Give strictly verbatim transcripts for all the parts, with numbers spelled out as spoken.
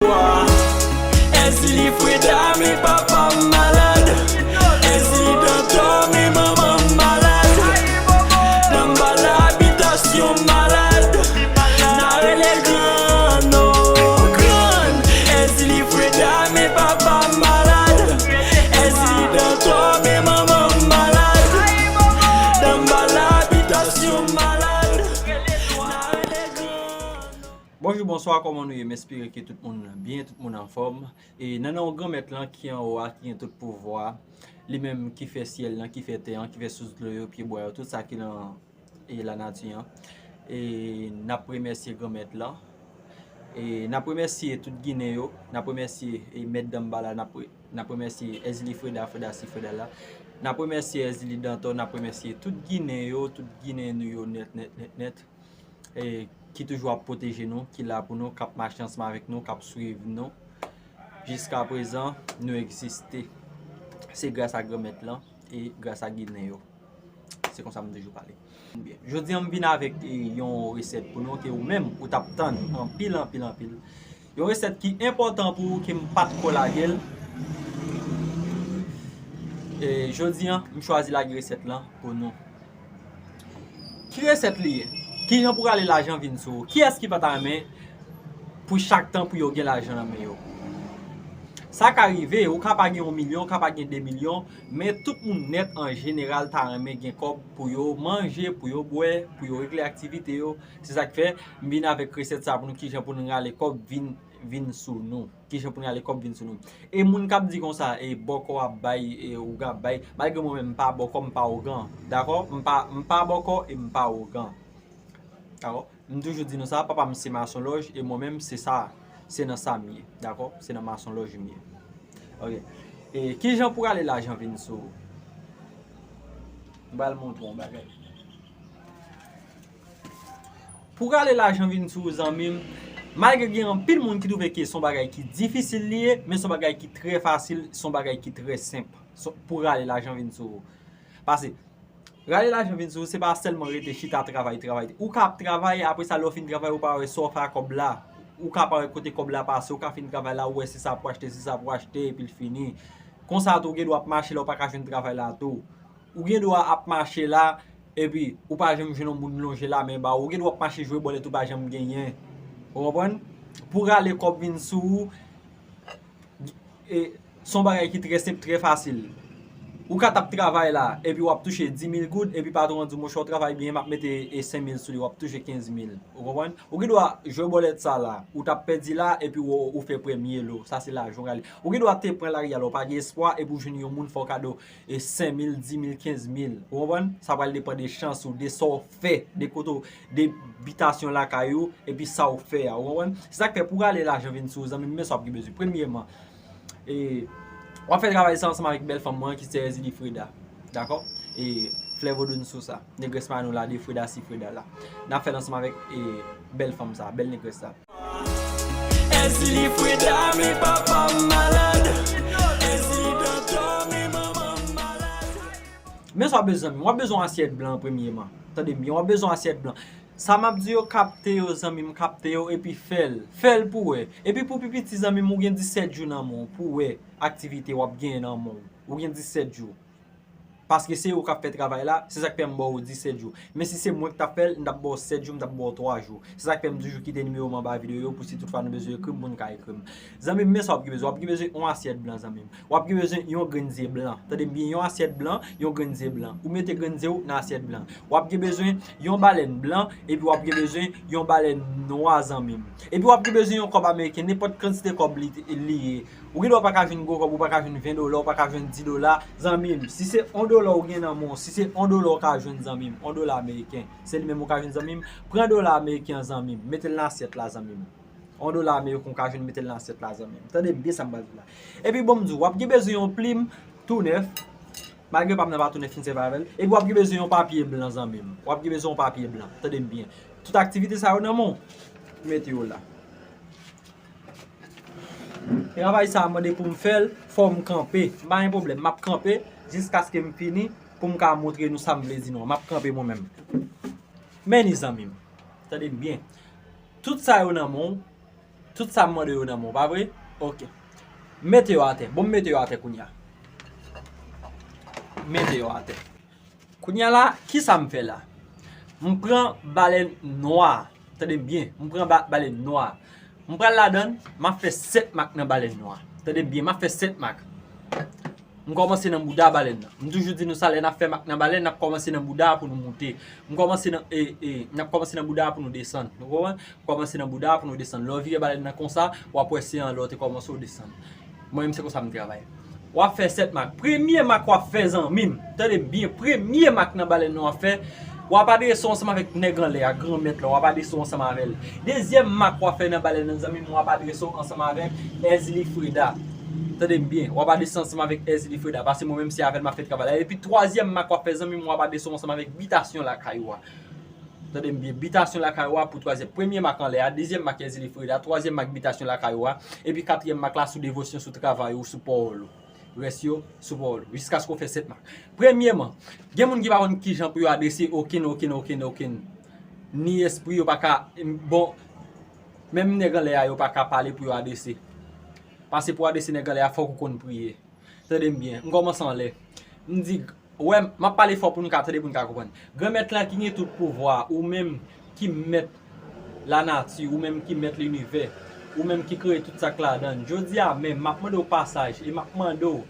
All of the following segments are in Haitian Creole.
Èzili Freda, men papa m malad. Èzili Dantò, men manman m malad. Nan m ba labitasyon malad. N a rele grann, o grann. Èzili Freda, men papa m malad. Èzili Dantò, men manman m malad. Nan m ba labitasyon malad. N a rele grann. Bonjou, bonswa, kòman nou ye? M espere ke tout moun byen, tout moun anfòm. E nan non Granmèt lan ki anwo a, ki gen tout pouvwa, li menm ki fè syèl lan, ki fè tè an, ki fè sous dlo yo, pyebwa yo, tout sa ki nan, e, lanati an. E n ap remèsye Granmèt lan. E n ap remèsye tout Ginen yo, n ap remèsye, e, mèt Danmbala, n ap re-, n ap remèsye Èzili Freda, Freda si Freda la. N ap remèsye Èzili Dantò, n ap remèsye tout Ginen yo, tout Ginen nou yo nèt, nèt, nèt, nèt. E, ki toujou ap pwoteje nou, ki la pou nou, k ap mache ansanm avèk nou, k ap swiv nou. Jiska prezan, nou egziste. Se gras a Granmèt lan e gras a Ginen yo. Se konsa m toujou pale. Byen. Jodi an, m vin avèk, e, yon resèt pou nou ke ou menm, ou t ap tann anpil, anpil, anpil. Yon resèt ki enpòtan pou ou, ke m pa t ko lage l. E, jodi an, m chwazi lage resèt lan pou nou. Ki resèt li ye? Kijan pou rale lajan vin sou ou? Kiyès ki pa ta renmen pou chak tan pou yo gen lajan nan men yo? Sa ka rive, ou ka pa gen yon milyon, ou ka pa gen de milyon, men tout moun nèt an jeneral ta renmen gen kòb pou yo manje, pou yo bwè, pou yo regle aktivite yo. Se sa k fè m vin avèk resèt sa pou nou, kijan pou nou rale kòb vin, vin sou nou. Kijan pou n rale kòb vin sou nou. E moun k ap di konsa, e bòkò ap bay, e ougan ap bay, malgre mwen menm m pa bòkò, m pa ougan. Dakò? M pa, m pa bòkò e m pa ougan. Dakò? M toujou di nou sa, papa m se masonlòj e mwen menm se sa, se nan sa m ye. Dakò? Se nan masonlòj m ye. Ok. E kijan pou rale lajan vin sou ou? M pral montre w yon bagay. Pou rale lajan vin sou ou, zanmi m, malgre gen anpil moun ki twouve ke se yon bagay ki difisil li ye, men se yon bagay ki trè fasil, se yon bagay ki trè senp. Se, pou rale lajan vin sou ou. Paske, rale lajan vin sou ou, se pa sèlman rete chita travay, travay. Ou ka ap travay, apre sa, lè w fin travay, ou pa wè sa w fè ak kòb la. Ou ka pa wè kote kòb la pase, ou ka fin travay la, ou wè se sa pou achte, se sa pou achte, epi l fini. Konsa tou, ou gen dwa ap mache la, ou pa ka jwenn travay la tou. Ou gen dwa ap mache la, epi ou pa janm jwenn yon moun lonje lamen ba ou. Ou gen dwa ap mache jwe bòlèt, ou pa janm genyen. Ou konprann? Pou rale kòb vin sou ou, e, se yon bagay ki trè senp, trè fasil. Ou ka t ap travay la, epi w ap touche di mil goud, epi patwon an di w, monchè, w travay byen, m ap mete, e, senk mil sou li, w ap touche kenz mil. Ou konprann? Ou gen dwa jwe bòlèt sa la, ou t ap pèdi la, epi w, ou fè premye lo. Sa se lajan w rale. Ou gen dwa te pran lari a la, ou pa gen espwa, epi w jwenn yon moun fè w kado e senk mil, di mil, kenz mil. Ou konprann? Sa pral depann de chans ou, de sa w fè, de kote w, de bitasyon lakay ou, epi sa w fè a. Ou konprann? Se sa k fè pou rale lajan vin sou ou, zanmi m, men sa w ap gen bezwen. Premyèman, e, w ap fè travay sa ansanm avèk bèl fanm mwen ki se Èzili Freda. Dakò? E, Flè Vodoun sou sa. Negrès Manou la, de Freda si Freda la. N ap fè l ansanm avèk, e, bèl fanm sa, bèl negrès sa. Èzili Freda, men papa m malad. Èzili Dantò, men manman m malad. Men sa w ap bezwen, zanmi m. W ap bezwen yon asyèt blan, premyèman. Tande m byen, w ap bezwen yon asyèt blan. Sa m ap di yo, kapte yo, zanmi m, kapte yo, epi fè l. Fè l pou w wè. Epi pou pi piti, zanmi m, ou gen disèt jou nan men w pou w wè aktivite w ap genyen nan men w. Ou gen disèt jou. Paske se ou k ap fè travay la, se sa k fè m ba w disèt jou. Men si se mwen k t ap fè l, m t ap ba w sèt jou, m t ap ba w twa jou. Se sa k fè m toujou kite nimewo m anba videyo yo pou si toutfwa nou bezwen ekri m, pou n ka ekri m. Zanmi m, men sa w ap gen bezwen. W ap gen bezwen yon asyèt blan, zanmi m. W ap gen bezwen yon grenn ze blan. Tande m byen, yon asyèt blan, yon grenn ze blan. Ou mete grenn ze w nan asyèt blan. W ap gen bezwen yon balèn blan, epi w ap gen bezwen yon balèn nwa, zanmi m. Epi w ap gen bezwen yon kòb ameriken, nenpòt kantite kòb li, li ye. Ou gen dwa pa ka jwenn gwo kòb, ou pa ka jwenn ven dola, ou pa ka jwenn di dola. Zanmi m, si se yon dola ou gen nan men w, si se yon dola ou ka jwenn, zanmi m, yon dola ameriken, se li menm ou ka jwenn, zanmi m, pran dola ameriken an, zanmi m, mete l nan asyèt la, zanmi m. Yon dola ameriken ou ka jwenn, mete l nan asyèt la, zanmi m. Tande m byen sa m pral di la. Epi bon m di w, w ap gen bezwen yon plim tou nèf, malgre pa m nan pa tou nèf, fin sèvi avè l. Epi w ap gen bezwen yon papye blan, zanmi m. W ap gen bezwen yon papye blan. Tande m byen. Tout aktivite sa yo nan men w, mete yo la. Travay sa a mande pou m fè l, fò m kanpe. M pa gen pwoblèm, m ap kanpe jiskaske m fini pou m ka montre nou sa m vle di nou an. M ap kanpe mwen menm. Men ni zanmi m, tande m byen. Tout sa yo nan men w, Tout sa m mande yo nan men w, pa vre? Ok. Mete yo atè. Bon, m mete yo atè kounye a. Mete yo atè. Kounye a la, ki sa m fè la? M pran balèn nwa. Tande m byen. M pran ba, balèn nwa. M pral ladan l, m ap fè sèt mak nan balèn nwa. Tande m byen, m ap fè sèt mak. M kòmanse nan bouda balèn nan. M toujou di nou sa, lè n ap fè mak nan balèn, n ap kòmanse nan bouda pou nou moute. M kòmanse nan, e, e, n ap kòmanse nan bouda pou nou desann. Ou konprann? Kòmanse nan bouda pou nou desann. Lè w vire balèn nan konsa, w ap wè se anlè w te kòmanse w desann. Mwen menm se konsa m travay. W ap fè sèt mak. Premye mak w ap fè, zanmi m, tande m byen, premye mak nan balèn nan w ap fè, w ap adrese w ansanm avèk nèg anlè a, granmèt la, w ap adrese w ansanm avè l. Dezyèm mak w ap fè nan balèn nan, zanmi m, w ap adrese w ansanm avèk Èzili Freda. Tande m byen, w ap adrese ansanm avèk Èzili Freda, paske mwen menm se avè l m ap fè travay la. Epi twazyèm mak w ap fè, zanmi m, w ap adrese w ansanm avèk bitasyon lakay ou a. Tande m byen, bitasyon lakay ou a pou twazyèm. Premye mak anlè a, dezyèm mak Èzili Freda, twazyèm mak bitasyon lakay ou a, epi katriyèm mak la sou devosyon, sou travay ou, sou pawòl ou. Rès yo sou pawòl ou, jiskaske w fè sèt mak. Premyeman, gen moun ki pa konn kijan pou yo adrese okenn, okenn, okenn, okenn. Ni espri yo pa ka, bon, menm nèg anlè a yo pa ka pale pou yo adrese. Paske pou adrese nèg anlè a, fòk ou konn priye. Tande m byen, m kòmanse anlè. M di, w wè, m ap pale fò pou nou ka tande, pou nou ka konprann. Granmèt lan ki gen tout pouvwa, ou menm ki mèt lanati, ou menm ki mèt linivè, ou menm ki kreye tout sa k ladan l. Jodi a menm, m ap mande w pasaj e m ap mande w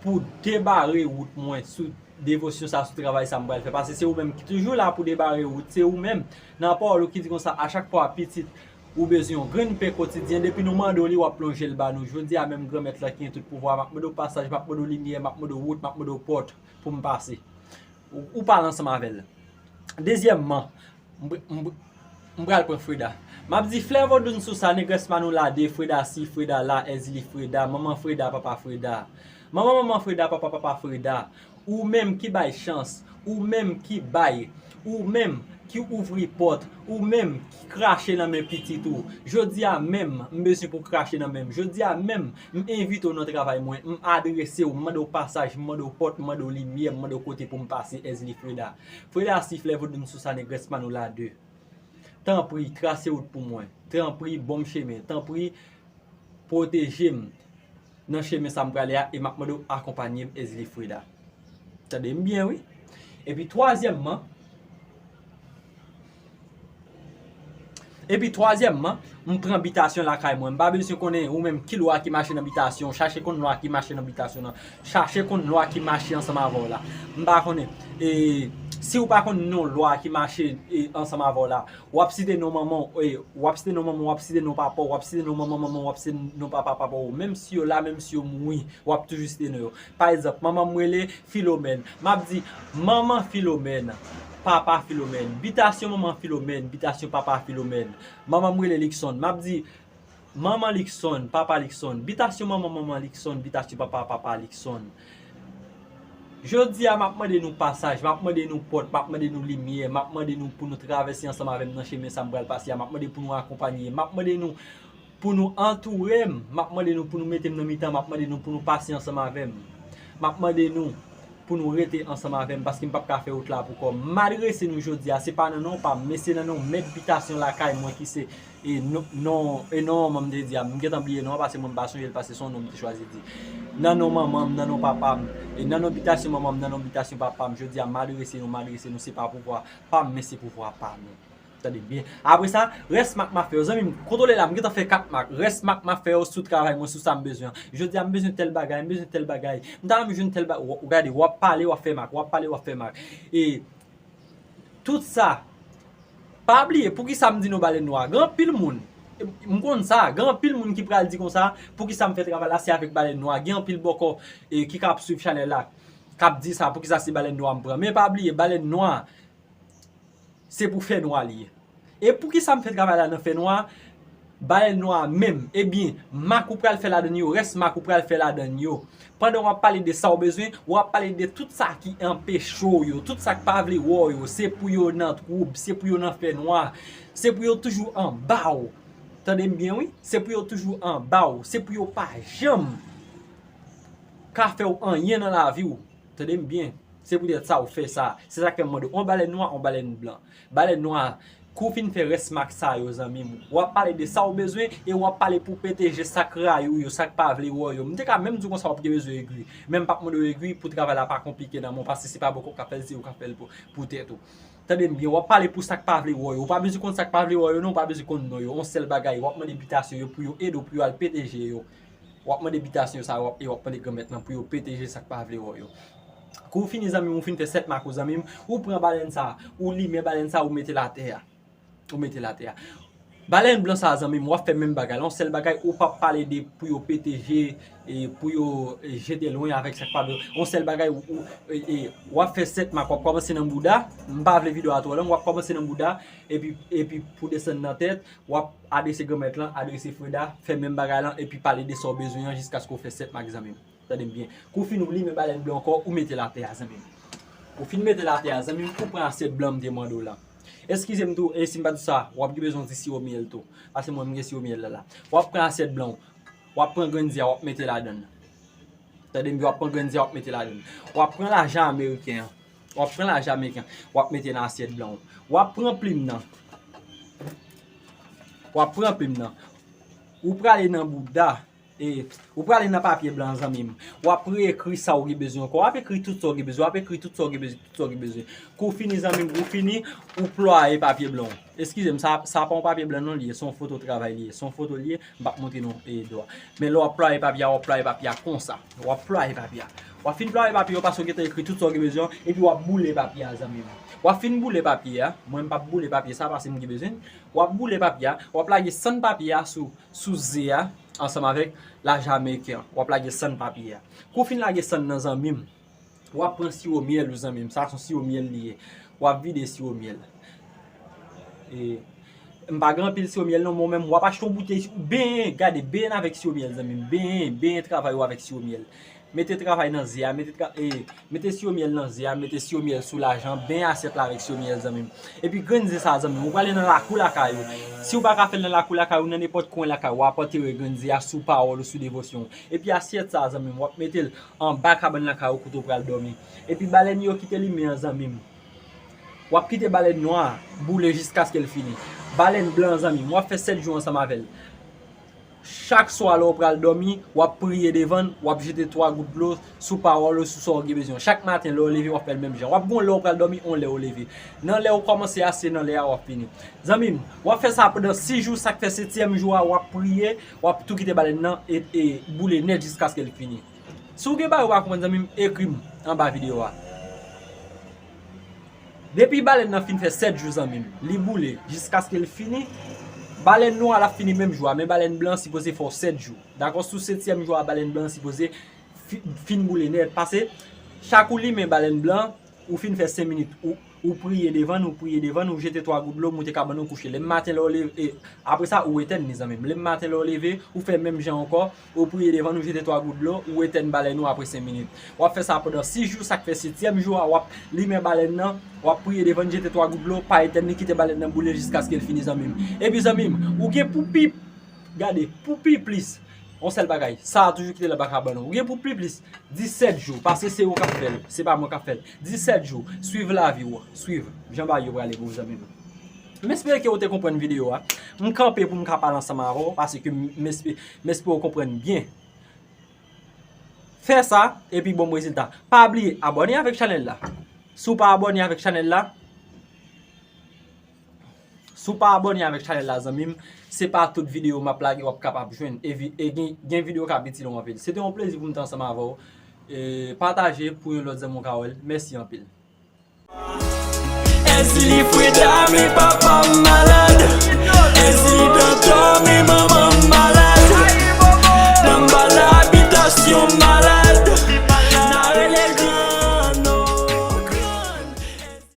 pou debare wout mwen sou devosyon sa, sou travay sa m pral fè. Paske se ou menm ki toujou la pou debare wout. Se ou menm, nan pawòl ou ki di konsa, a chak fwa pitit ou bezwen yon grenn pen kotidyen, depi nou mande w li, w ap plonje l ba nou. Jodi a menm, Granmèt la ki gen tout pouvwa, m ap mande w pasaj, m ap mande w limyè, m ap mande w wout, m ap mande w pòt pou m pase. Ou, ou pale ansanm avè l. Dezyèmman, m, m, m pral pran Freda. M ap di, Flè Vodoun Sousa, Negrès Manoula de, Freda si, Freda la, Èzili Freda, Manman Freda, Papa Freda. Manman, Manman Freda, Papa, Papa Freda. Ou menm ki bay chans, ou menm ki bay, ou menm ki ouvri pòt, ou menm ki krache nan men pitit ou. Jodi a menm, m bezwen pou w krache nan men m. Jodi a menm, m envite w nan travay mwen, m adrese w, m mande w pasaj, m mande w pòt, m mande w limyè, m mande w kote pou m pase, Èzili Freda. Freda si, Flè Vodoun Sousa, Negrès Manoula de. Tanpri, trase wout pou mwen. Tanpri, ban m chemen. Tanpri, pwoteje m nan chemen sa m prale a e m ap mande w akonpanye m, Èzili Freda. Tande m byen, wi. Epi twazyèmman, epi twazyèmman, m pran bitasyon lakay mwen. M pa bezwen konnen ou menm ki lwa ki mache nan bitasyon. Chache konn lwa ki mache nan bitasyon nan. Chache konn lwa ki mache ansanm avè w la. M pa konnen. E, si w pa konn non lwa ki mache, e, ansanm avè w la, w ap site non manman w, e, w ap site non manman w, w ap site non papa w, w ap site non manman manman w, w ap site non papa papa w. Menm si yo la, menm si yo mouri, w ap toujou site non yo. Pa egzanp, manman m rele Filomèn. M ap di, Manman Filomèn, Papa Filomèn, bitasyon manman Filomèn, bitasyon papa Filomèn. Manman m rele Likson. M ap di, Manman Likson, Papa Likson, bitasyon manman manman Likson, bitasyon papa papa Likson. Jodi a, m ap mande nou pasaj, m ap mande nou pòt, m ap mande nou limyè, m ap mande nou pou nou travèse ansanm avè m nan chemen sa m pral pase a, m ap mande pou nou akonpanye, m ap mande nou pou nou antoure m, m ap mande nou pou nou mete m nan mitan, m ap mande nou pou nou pase ansanm avè m. M ap mande nou pou nou rete ansanm avè m, paske m p ap ka fè wout la pou kò m. M adrese nou jodi a, se pa nan non pa m, men se nan non mèt bitasyon lakay mwen ki se, e non, non, e non manman m te di a. M gentan bliye non an, paske mwen m pa sonje l, paske se yon non m te chwazi di. Nan non manman m, nan non papa m, e nan non bitasyon manman m, nan non bitasyon papa m, jodi a m adrese nou, m adrese nou, se pa pouvwa pa m, men se pouvwa pa nou. Tande byen. Apre sa, rès mak m ap fè yo, zanmi m, kontwole la, m gentan fè kat mak. Rès mak m ap fè yo sou travay mwen, sou sa m bezwen an. Jodi a, m bezwen tèl bagay, m bezwen tèl bagay. M ta renmen jwenn tèl bagay. Ou, ou gade, w ap pale, w ap fè mak, w ap pale, w ap fè mak. E tout sa, pa bliye, poukisa m di nou balèn nwa? Gen anpil moun, m konn sa, gen anpil moun ki pral di konsa, poukisa m fè travay la, se avèk balèn nwa. Gen anpil bòkò, e, ki ka ap swiv chanèl la, k ap di sa, poukisa se balèn nwa m pran. Men pa bliye, balèn nwa, se pou fènwa li ye. E poukisa m fè travay la nan fènwa? Balèn nwa a menm, ebyen, mak ou pral fè ladann yo, rès mak ou pral fè ladann yo. Pandan w ap pale de sa w bezwen, w ap pale de tout sa ki anpeche w yo, tout sa k pa vle wè w yo, se pou yo nan twoub, se pou yo nan fènwa, se pou yo toujou anba w. Tande m byen, wi, se pou yo toujou anba w, se pou yo pa janm ka fè w anyen nan lavi w. Tande m byen. Se poutèt sa w fè sa. Se sa k fè m mande w, yon balèn nwa, yon balèn blan. Balèn nwa, Kou w fin fè rès mak sa yo, zanmi m, w ap pale de sa w bezwen e w ap pale pou P T G sa k rayi w yo, sa k pa vle wè w yo. M te ka menm di w konsa w ap gen bezwen egri, men m p ap mande w egri pou travay la pa konplike nan men w, paske se pa bòkò k ap fè l, se ou k ap fè l pou, pou tèt ou. Tande m byen, w ap pale pou sa k pa vle wè w yo. Ou pa bezwen konn sa k pa vle wè w yo, non, ou pa bezwen konn non yo. Yon sèl bagay, w ap mande bitasyon yo pou yo ede w, pou yo al P T G yo. W ap mande bitasyon sa, w ap, e w ap mande Granmèt lan pou yo P T G sa k pa vle wè w yo. Kou w fini, zanmi m, ou fin fè sèt mak ou, zanmi m, ou pran balèn sa, ou limen balèn sa, ou mete l atè a. Ou mete l atè a. Balèn blan sa, zanmi m, w ap fè menm bagay la. Yon sèl bagay, ou p ap pale de pou yo P T G, e pou yo, e, jete lwen avèk sa k pa vle. Yon sèl bagay, ou, ou, e, e, w ap fè sèt mak, w ap kòmanse nan bouda. M pa vle videyo a twò long, w ap kòmanse nan bouda, epi, epi pou desann nan tèt, w ap adrese Granmèt lan, adrese Freda, fè menm bagay lan, epi pale de sa w bezwen an jiskaske w fè sèt mak, zanmi m. Tande m byen. Kou w fin, ou limen balèn blan ankò, ou mete l atè a, zanmi m. Ou fin mete l atè a, zanmi m, ou pran asyèt blan m te mande w lan. Eskize m tou, e si m pa di sa, w ap gen bezwen yon ti siwo myèl tou. Paske mwen, m gen siwo myèl la la. W ap pran asyèt blan w, w ap pran grenn ze a, w ap mete ladan l. Tande m byen, w ap pran grenn ze a, w ap mete ladan l. W ap pran lajan ameriken an. W ap pran lajan ameriken an, w ap mete nan asyèt blan w. W ap pran plim nan. W ap pran plim nan. Ou prale nan bouda. E, ou prale nan papye blan, zanmi m. W ap reekri sa w gen bezwen ankò. W ap ekri tout sa w gen bezwen. W ap ekri tout sa w gen bezwen, tout sa w gen bezwen. Kou w fini, zanmi m, kou w fini, ou plwaye papye blan w. Eskize m, sa, sa pa yon papye blan non li ye, se yon foto travay li ye. Se yon foto li ye, m p ap montre nou, e, dwa. Men lè w ap plwaye papye a, w ap plwaye papye a konsa. W ap plwaye papye a. W ap fin plwaye papye yo paske w gentan ekri tout sa w gen bezwen an, epi w ap boule papye a, zanmi m. W ap fin boule papye a, mwen m p ap boule papye sa paske m gen bezwen. W ap boule papye a, w ap lage sann papye a sou sou ze a, ansanm avèk lajan ameriken an. W ap lage sann papye a. Kou w fin lage sann nan, zanmi m, w ap pran siwo myèl ou, zanmi m. Sa se yon siwo myèl li ye. W ap vide siwo myèl. E, m pa gen anpil siwo myèl non, mwen menm, w ap achte yon boutèy, benyen, gade, benyen avèk siwo myèl, zanmi m. Benyen, benyen travay ou avèk siwo myèl. Mete travay nan ze a, mete tra-, e, mete siwo myèl nan ze a, mete siwo myèl sou lajan, benyen asyèt la avèk siwo myèl, zanmi m. Epi grenn ze sa, zanmi m, ou prale nan lakou lakay ou. Si w pa ka fè l nan lakou lakay ou, nan nenpòt kwen lakay ou, w ap antere grenn ze a sou pawòl ou, sou devosyon w. Epi asyèt sa, zanmi m, w ap mete l anba kabann lakay ou kote w pral dòmi. Epi balèn yo kite limen an, zanmi m. W ap kite balèn nwa a boule jiskaske l fini. Balèn blan an, zanmi m, w ap fè sèt jou ansanm avè l. Chak swa lè w pral dòmi, w ap priye devan l, w ap jete twa gout dlo sou pawòl ou, sou sa w gen bezwen. Chak maten lè w leve, w ap fè l menm jan. W ap gen yon lè w pral dòmi, yon lè w leve. Nan lè w kòmanse a, se nan lè a w ap fini. Zanmi m, w ap fè sa pandan sis jou, sa k fè setyèm jou a, w ap priye, w ap tou kite balèn nan e, e boule nèt jiskaske l fini. Si w gen bagay ou pa konprann, zanmi m, ekri m anba videyo a. Depi balèn nan fin fè sèt jou, zanmi m, li boule jiskaske l fini. Balèn nwa a, l ap fini menm jou a, men balèn blan an sipoze fè w sèt jou. Dakò, sou setyèm jou a, balèn blan an sipoze fi-, fin boule nèt. Paske chak ou limen balèn blan, ou fin fè senk minit, ou, ou priye devan l, ou priye devan l, ou jete twa gout dlo, moute kabann ou, kouche. Lendi maten lè w leve, e, apre sa, ou etèn li, zanmi m. Lendi maten lè w leve, ou fè menm jan ankò, ou priye devan l, ou jete twa gout dlo, ou etèn balèn ou apre senk minit. W ap fè sa pandan sis jou, sa k fè setyèm jou a, w ap limen balèn nan, w ap priye devan l, jete twa gout dlo, pa etèn li, kite balèn nan boule jiskaske l fini, zanmi m. Epi, zanmi m, ou gen pou pi, gade, pou pi plis, yon sèl bagay, sa a toujou kite l anba kabann ou. Ou gen pou pi plis disèt jou, paske se ou k ap fè l, se pa mwen k ap fè l. Disèt jou, swiv lavi w, swiv jan bagay yo prale pou ou, zanmi m. M espere ke ou te konprann videyo a. M kanpe pou m ka pale ansanm avè w, paske m, m espe-, m espere w konprann byen. Fè sa, epi bon rezilta. Pa bliye abòne avèk chanèl la. Si w pa abòne avèk chanèl la, si w pa abòne avèk chanèl la, zanmi m, se pa tout videyo m ap lage w ap kapab jwenn. E vi-, e gen, gen videyo k ap itil ou anpil. Se te yon plezi pou m te ansanm avè w. E pataje pou yon lòt zanmi w ka wè l. Mèsi anpil. Èzili Freda, men papa m malad.